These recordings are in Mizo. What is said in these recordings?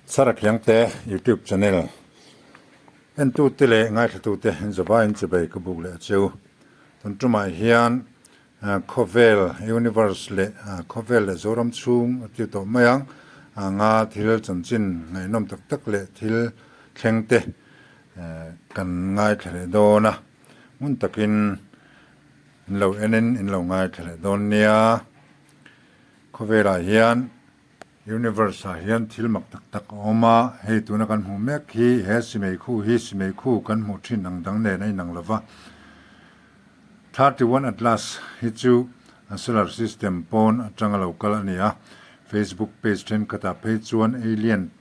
Sarakhiangte YouTube channel entute leh ngaithlatute zavaiin chibei ka buk leh a cheu. Tun tumah hian khawvel universe leh khawvel leh Zoram chhung a tiu tawh mai ang anga thil chanchin ngaihnawm tak tak leh thil thleng te kan ngaithla leh dawn a, ngun takin in lo enin in lo ngaithla leh dawn nia. Khawvelah hian Universe ah hian thil mak tak tak a awm a, hei tuna kan hmuh mek hi he simei khu hi simei khu kan hmuh thin ang dang nen a inang lo va. 31 Atlas hi chu solar system pawn atanga lo kal a ni a, Facebook page thenkhatah phei chuan alien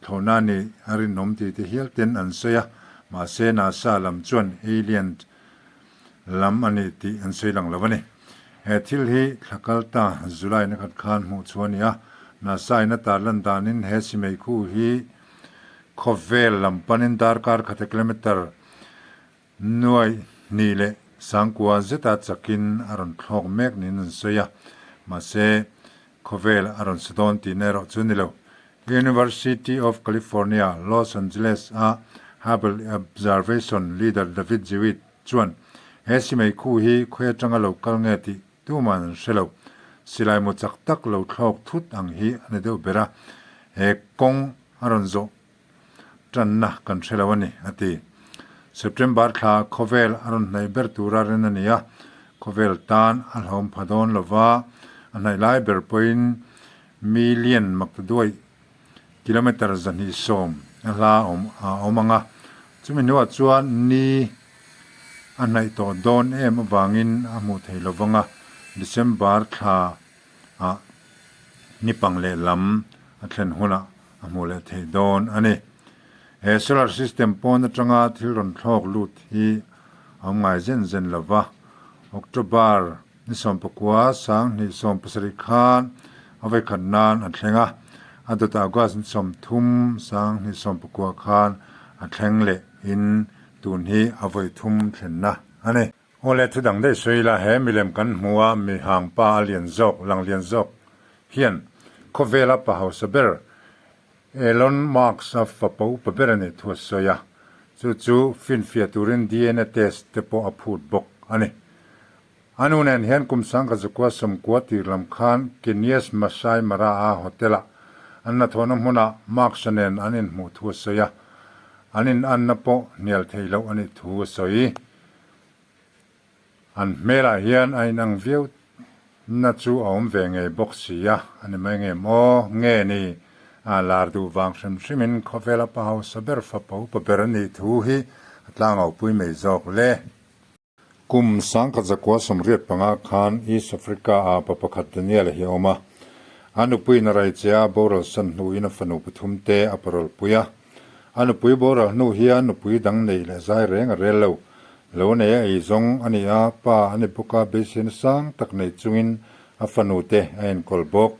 thlawhna a nih a rinawm tih te hial ten an sawi a, mahse NASA lam chuan alien lam a ni tih an sawi lang lo a ni. He thil hi thla kal ta July na khat khan hmuh chhuah a ni a, NASA in a tar lan danin he simei khu hi khawvel lam panin darkar khata kilometer nuai hnih leh sangkua zeta chakin a rawn thlawk mek niin an sawi a, mahse khawvel a rawn sa dawn tihna erawh chu a ni lo. University of California, Los Angeles a Hubble Observation leader David Jewitt chuan he simei khu hi khawi atanga lo kal nge tih tuman an hre lo. Silai mu chak tak lo thlawk thut ang hi a ni deuh ber a, he kawng a rawn zawh tanna kan hre lo a ni, a ti. September thla khawvel a rawn hnaih ber tura rin a ni a, khawvel tan a hlawm pha dawn lova, a hnaih lai ber pawhin Million maktaduai kilometer 210 a hla a awm ang a, chumi hnuah chuan ni a hnaih tawh dawn em avangin a hmuh thei lo vang a, December thla ah ni pang leh lam a thlen hunah a hmuh leh theih dawn a ni. He solar system pawn atanga thil rawn thlawk lut hi a awm ngai zen zen lo va, October Ni 19 2070 khan a vawikhat nan a thleng a, a dawtah August ni 30 2019 khan a thleng leh in tun hi a vawithum thlenna a ni. Aw le thu dang daih sawi ila he milem kan hmu a mi hang pa a lian zawk lang lian zawk hian khawvela pa hausa ber Elon Musk a fapa upa ber a nih thu a sawi a, chu chu finfiah turin DNA test te pawh a phut bawk a ni. A nu nen hian kum sangkhat zakua sawmkua tir lam khan Kenya's Masai Mara a hotel-ah an hnathawhna hmunah Marks-a nen an inhmuh thu a sawi a, an inanna pawh hnial theih loh a nih thu a sawi. An hmelah hian a inang viau na chu a awm ve ngei bawk si a, a ni mai ngem aw, nge ni a lar duh vang hrim hrimin khawvela pa hausa ber fapa upa ber a nih thu hi a tlangau-pui mai zawk le. Kum 1985 khan East Africa ah pa pakhat Daniel hi a awm a. A nupuiin a rai che a, boral san hnuin a fanu pathum te a parol pui a. A nupui boral hnu hian nupui dang neih leh zai reng a rel lo. Lo nei a ei zawng a ni a, pa a ni bawk a, beiseina sang tak nei chungin a fanu te a enkawl bawk.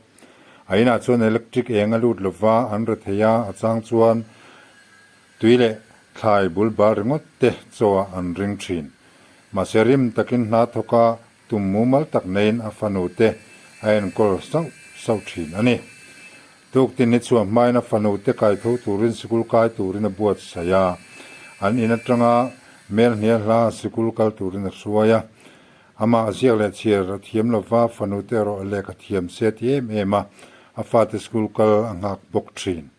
A inah chuan electric eng a lut lova, an re thei a, a chang chuan Tui leh thlai bul bal ringawt te chaw ah an ring thin. Mahse rim takin hna thawk a tum mumal tak neiin a fanu te a enkawl sauh sauh thin a ni. Tuktin ni chhuah hmain a fanu te kai tho turin sikul kai turin a buatsaih a, an in atanga mel hnial hla sikul kal turin a hruai a. Amah ziak leh chhiar a thiam lova fanu te erawh lehkha thiam se a ti em em a, a fate sikul kal a nghak bawk thin.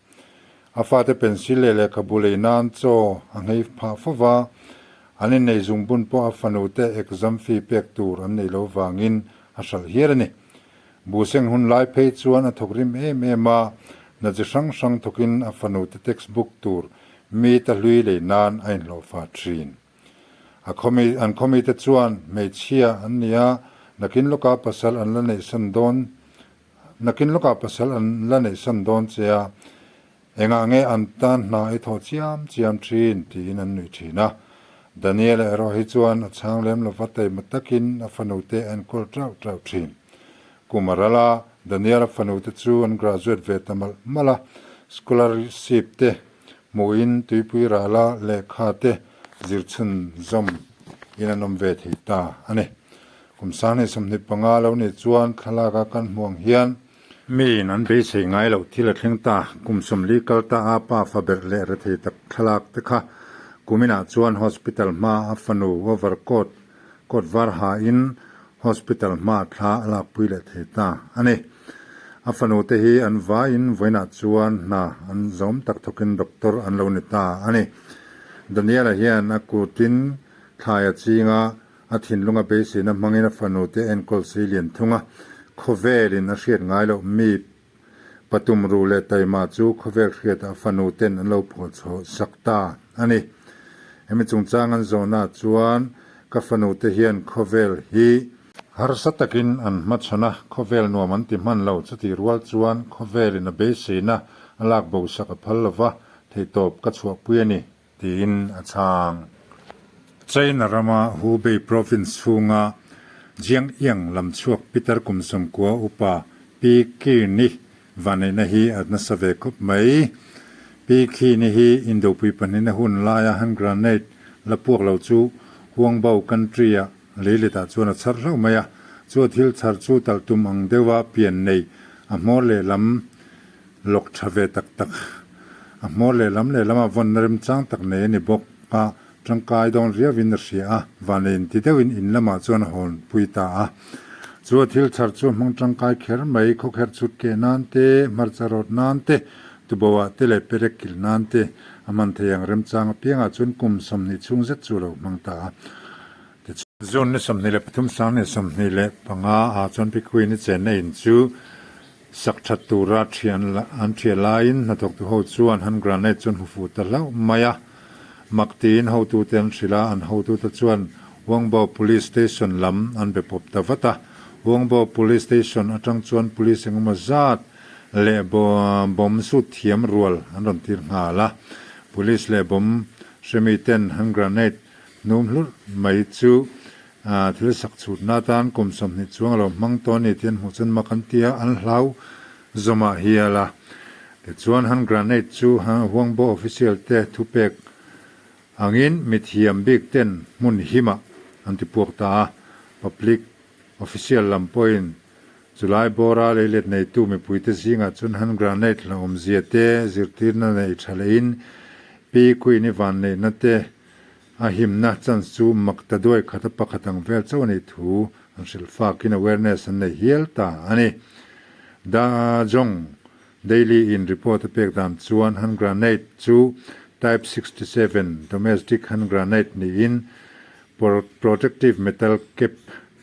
A fate pencil leh lehkhabu lei nan chaw a nghei phah fo va, an innei zungbun pawh a fanute exam fee pek tur an neih loh vangin a hralh hial a ni. Buhseng hun lai phei chuan a thawk rim em em a, hna chi hrang hrang thawkin a fanute textbook tur mi ta hlui lei nan a inhlawhfa thin. A khawmi an khawmite chuan hmeichhia an ni a, nakin lawka pasal an la neihsan dawn Nakin lawkah pasal an la neihsan dawn che a, engah nge an tan hna i thawh chiam chiam thin? tiin an nuih thin a. Daniel-a erawh hi chuan a chhang lem lova taima takin a fanute a enkawl tauh tauh thin. Kum a ral a, Daniel-a fanute chu an graduate ve ta malh malh a, scholarship te hmuhin tuipui rala lehkha te zir chhunzawm in an awm ve thei ta a ni. Kum 2025 lo nih chuan thlalaka kan hmuh ang hian. Miin an beisei ngai loh thil a thleng ta. Kum 40 kal ta a pa fa berh leh rethei tak thlalak te kha kuminah chuan hospital hma a fanu overcoat coat var hain hospital hma thla a lakpui leh thei ta a ni. A fanu te hi an vaiin vawiinah chuan hna an zawm tak thawkin doctor an lo ni ta a ni. Daniel-a hian a kutin thlai a ching a, A thinlunga beiseina hmangin a fanute enkawl sei lian thung a, khawvelin a hriat ngai loh mi patum ru leh taima chu khawvel hriatah a fanuten an lo phuah chhoh sak ta a ni. Hemi chungchang an zawhnaah chuan ka fanute hian khawvel hi harsa takin an hmachhawn a, khawvel nuam an ti hman lo, chutih rual chuan khawvelin a beiseina a lak bo sak a phal lova, theihtawp ka chhuahpui a ni. Tiin a chhang. China rama Hubei province chhunga Jiangyang lam chhuak pitar kum 90 upa Pi Qini vanneihna hi a nasa ve khawp mai. Pi Qini hi Indopui pahnihna hun laia hand granade la puak lo chu Huangbao country-ah leiletah chuan a chhar hlauh mai a. Chu a thil chhar chu talh tum ang deuha pian nei a hmawr lehlam Lawk tha ve tak tak. A hmawr lehlam lehlamah vawnna remchang tak nei a ni bawk a, tangkai dawn riauin a hria a, vanlei inti deuhin in lamah chuan a hawn pui ta a. Chu a thil chhar chu a hmang tangkai kher mai, khawkherh chhut keh nan te, hmarcha rawt nan te, tuboah te leh perek kilh nan te a hman thei ang remchang apiangah chuan kum 20 chhung zet chu a lo hmang ta a. June ni 23 25 ah chuan Pi Queen i chenna in chu Sak that tura thian an thiah laiin hnathawktu ho chuan hand granade chu an hmu fuh ta hlauh mai a. Mak tiin hotute an hrilh a, an hotute chuan Huangbao Police Station lam an be pawp ta vat a. Huangbao Police Station atang chuan police engemaw zat leh bomb sut thiam rual an rawn tir nghal a. Police leh bomb hremi ten hand granade hnum hlurh mai chu Thil sak chhutna atan kum 20 chuang a lo hmang tawh a ni tih an hmuh chuan mak an ti a, an hlau zawmah hial a. Tichuan hand granade chu Huangbo official te thupek angin mithiam bik ten hmun himah an ti puak ta a, public official lam pawhin chulai bawra leilet neitu mipuite zingah chuan hand granade hlauhawmzia te zirtirna nei tha lehin Pi Queen-i vanneihna te A himna chance chu mak ta duai khat a pakhat ang vel chauh a nih thu an hrilh fakin awareness an nei hial ta a ni. Da Jong Daily in report a pek dan chuan hand granade chu Type 67 domestic hand granade niin protective metal cap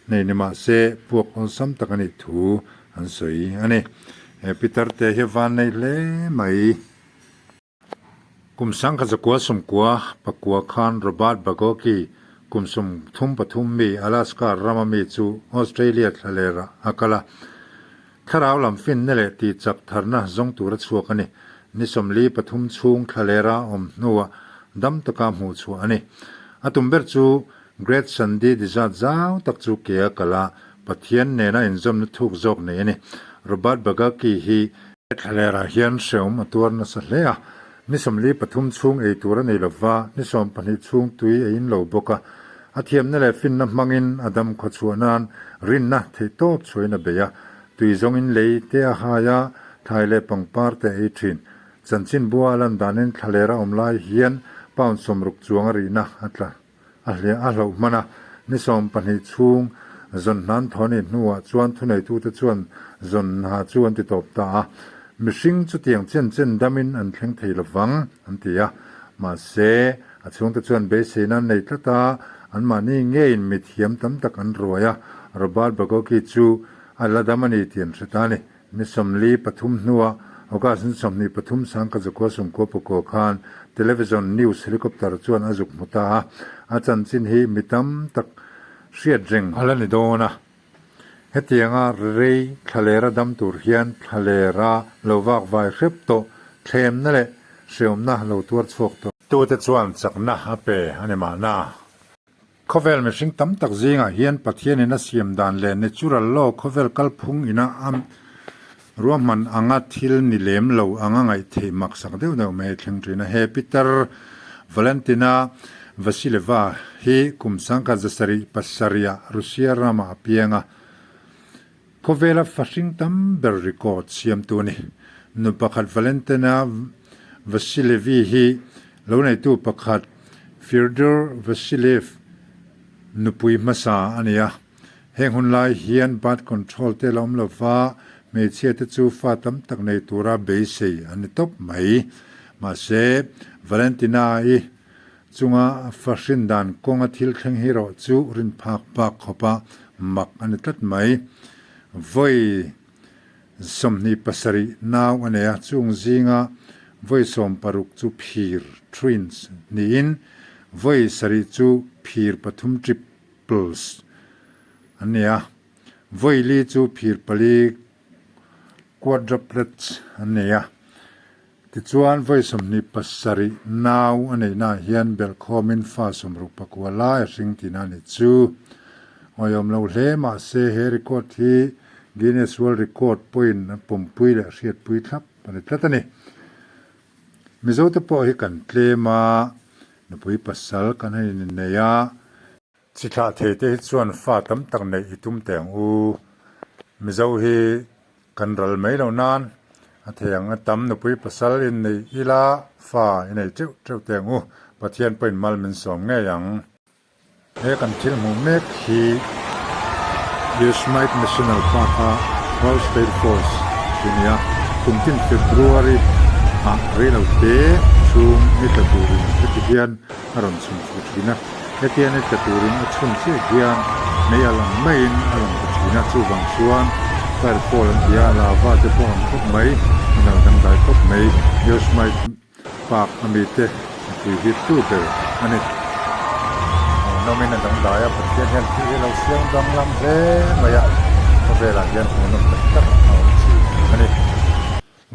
nei ni mah se puak awlsam tak a nih thu an sawi a ni. He pitar te hi a van nei hle mai. Kum 1999 khan Robert Bagoki, kum 33 mi, Alaska rama mi chu Australia thlalerah a kal a. Thlarau lam finna leh tihchak tharna zawng tura chhuak a ni. Ni 43 chhung thlalera awm hnuah dam taka hmuh chhuah a ni. A tum ber chu Great Sandy Desert zau tak chu ke a kal a, Pathian nena inzawmna thuk zawk nei a ni. Robert Bagaki hi Thlalerah hian hreawm a tuar nasa hle a, ni 43 chhung ei tur a nei lova, ni 12 chhung tui a in lo bawk a. A thiamna leh finna hmangin a dam khawchhuah nan rinna theihtawp chhuahin a bei a, tui zawngin lei te a hai a, thlai leh pangpar te a ei thin. Chanchinbua a lan danin thlalera awm lai hian pound 60 chuang a rihna a tla. A hliah a hlauh hman a, ni 12 chhung zawn hnan thaw ni hnuah chuan thuneitute chuan zawn hna chu an ti tawp ta a, mihring chutiang chen chen damin an thleng thei lovang an ti a. Mahse, a chhungte chuan beiseina an nei tlat a, anmahni ngeiin mithiam tam tak an ruai a, Robert Bagoki chu a la dam a ni tih an hre ta a ni. Ni 43 hnuah August ni 23 1999 khan Television News helicopter chuan a zuk hmu ta a, a chanchin hi mi tam tak hriat reng a la ni dawn a. Hetianga rei thlalera dam tur hian thlalera lo vak vai hrep tawh thlemna leh hreawmna lo tuar chhuak tawh tute chuan chakna a pe a ni mahna. Khawvel mihring tam tak zingah hian Pathianin a siam dan leh natural law khawvel kalphung ina a ruahman anga thil ni lem lo anga ngaih theih maksak deuh deuh mai a thleng thin a. He Peter Valentina Vasileva hi kum 1707 ah Russia ramah a piang a. Khawvela fahring tam ber record siamtu a ni. Nu pakhat Valentina Vasilevi hi lo neitu pakhat Fyodor Vasilev nupui hmasa a ni a. Heng hun lai hian birth control te la awm lova, hmeichhia te chu fa tam tak nei tura beisei an ni tawp mai. Mahse, Valentina-i chunga fa hrin dan kawnga thil thleng hi erawh chu rin phak bak khawpa mak a ni tlat mai. Vawi 27 nau a nei a, chung zinga vawi 16 chu phir, twins, niin vawi sarih chu phir pathum trip, Pls an ni a, vawi li chu phir pali quadruplets an nei a, tichuan vawi 27 nau a neihnaah hian belhkhawmin fa 69 lai a hring tihna a ni chu. Awihawm lo hle mahse he record hi Guinness World Record pawhin an pawmpui leh hriatpui thlap a ni tlat a ni. Mizote pawh hi kan tlem a, Nupui pasal kan han innei a. Chi thlah thei te hi chuan fa tam tak neih i tum teh ang u. Mizo hi kan ral mai lo nan a thei ang a tam nupui pasal innei ila fa i nei teuh teuh teh ang u. Pathian pawhin mal min sawm ngei ang. He kan thil hmuh mek hi Yosemite National Park-a World State Force chu a ni a, kum tin February ah rei lo te chhung ni tla turin heti hian a rawn chhun fuh thin a, hetia ni tla turin a chhun chiah hian mei a lang maiin a lang ta thin a, chuvang chuan fire fall an ti a, lava te pawh ang khawp mai, a nal dangdai khawp mai Yosemite. Park a mite mipui hip tu ber a ni. Hmuhnawmin a dangdai a, Pathian hian thil hi a lo siam danglam hle mai a, khawvelah hian hmuhnawm tak tak a awm thin a ni.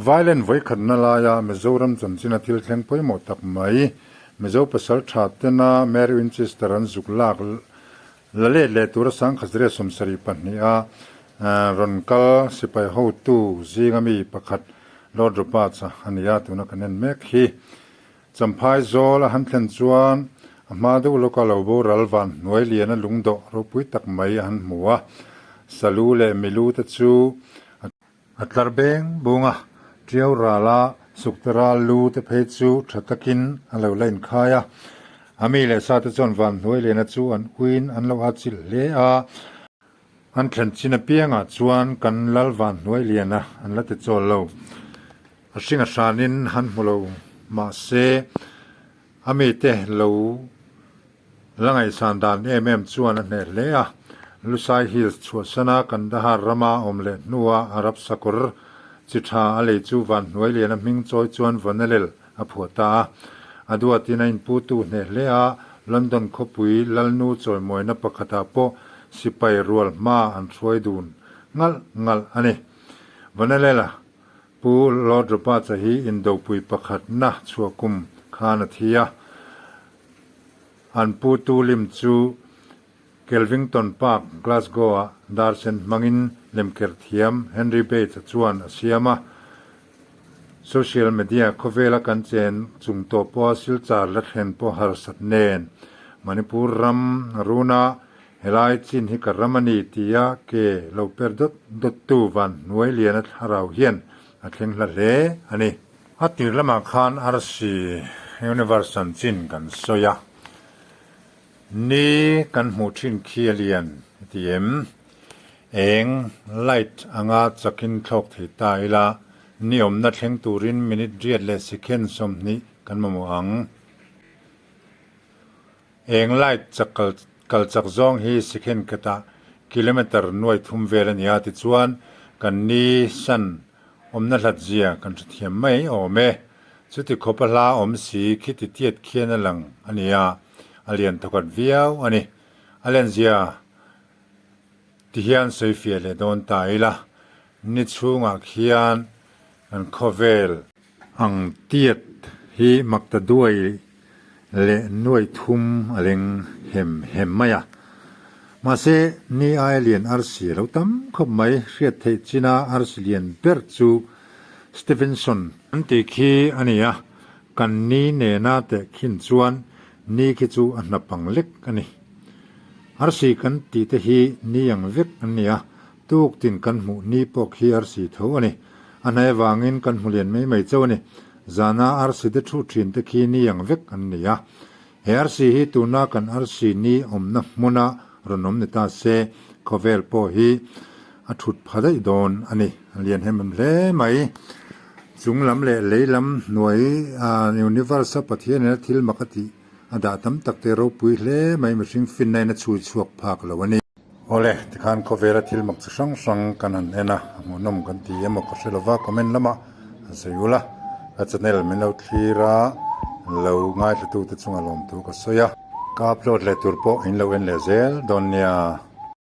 Violent vawikhatna laia Mizoram chanchina thil thleng pawimawh tak mai, Mizo pasal tha tena Mary Winchester an zuk lak la let leh tura Sangkhazria 72 a rawn kal sipai hotu zinga mi pakhat Lord Roberts-a a ni a, tuna kan en mek hi. Champhai zawl a han thlen chuan a hma deuh lawka lo boral van hnuai liana lungdawh ropui tak mai a han hmu a, Salu leh Milu te chu a tlar beng bung a, Tiau rala Sukte ral lu te phei chu tha takin a lo la inkhai a. A mi leh sa te chuan van hnuai liana chu an uiin an lo atchilh hle a. An thlen chin apiangah chuan kan lal van hnuai liana an la ti chawl lo. A hring a hranin han hmu lo mahse a mite lo la ngaihsan dan em em chuan a hneh hle a. Lusai Hills chhuahsana Kandahar rama awm leh hnua Arab sakawr chi tha a lei chu van hnuai liana hming chawi chuan Vanalel a phuah ta a. A duatin a inputu hneh hle a, London khawpui Lalnu chawimawina pakhatah pawh sipai rual hma an hruai dun ngalh ngalh a ni. Vanalela Pu Lord Roberts-a hi indopui pakhatna chhuah kum khan a thi a. An putu lim chu Kelvington Park, Glasgow-ah dar sen hmangin lemker thiam Henry Bates-a chuan a siam a. Social media khawvela kan chen chung tawh pawha silchar la thlen pawh harsat nen Manipur ram runa helai chin hi ka ram a ni tia ke lo per dawt dawttu van hnuai liana thlarau hian a thleng hla hle a ni. A tir lamah khan arsi universe chanchin kan sawi a. Ni kan hmuh thin khi a lian a ti em? Eng, light, anga chakin thlawk thei ta ila, ni awmna thleng turin minute riat leh sikhen 20 kan mamawh ang. Eng, light, chak kal kal chak zawng hi sikhen khatah kilometer nuai thum vel a ni a, tichuan kan ni san Awmna hlat zia kan hrethiam mai awm e. Chuti khawpa hla awm si khi ti tiat khian a lang a nia, a lian thawkhat viau a ni. A lenzia ti hian sawi fiah leh dawn ta ila, ni chhungah khian kan khawvel, Ang tiat hi makta duai leh nuai thum a leng hem hem mai a. Mahse, ni aia lian arsi a lo tam khawp mai. Hriat theih china arsi lian ber chu Stephenson an tih khi a ni a, kan ni nena tehkhin chuan ni khi chu a hnap ang lek a ni. Arsi kan tih te hi ni ang vek an ni a. Tuk tin kan hmuh ni pawh khi arsi tho a ni. A hnai avangin kan hmu lian mai mai chauh a ni. Zana arsi te thu thin te khi ni ang vek an ni a. He arsi hi tuna kan arsi ni awmna hmuna rawn awm ni ta se, khawvel pawh hi a thut pha daih dawn a ni. A lian hem em hle mai. Chung lam leh lei lam hnuai universe a Pathianin a thil mak a tih a dah tam tak te ropui hle mai mihring finna in a chhui chhuak phak lo a ni. Awle, tikhan khawvela thil mak chi hrang hrang kan han en a, a hmuhnawm kan ti emaw ka hre lova, comment lamah han sawi ul a, ka channel min lo thlir a, lo ngaithlatute chunga lawmthu ka sawi a. Ka upload leh tur pawh in lo en leh zel dawn nia.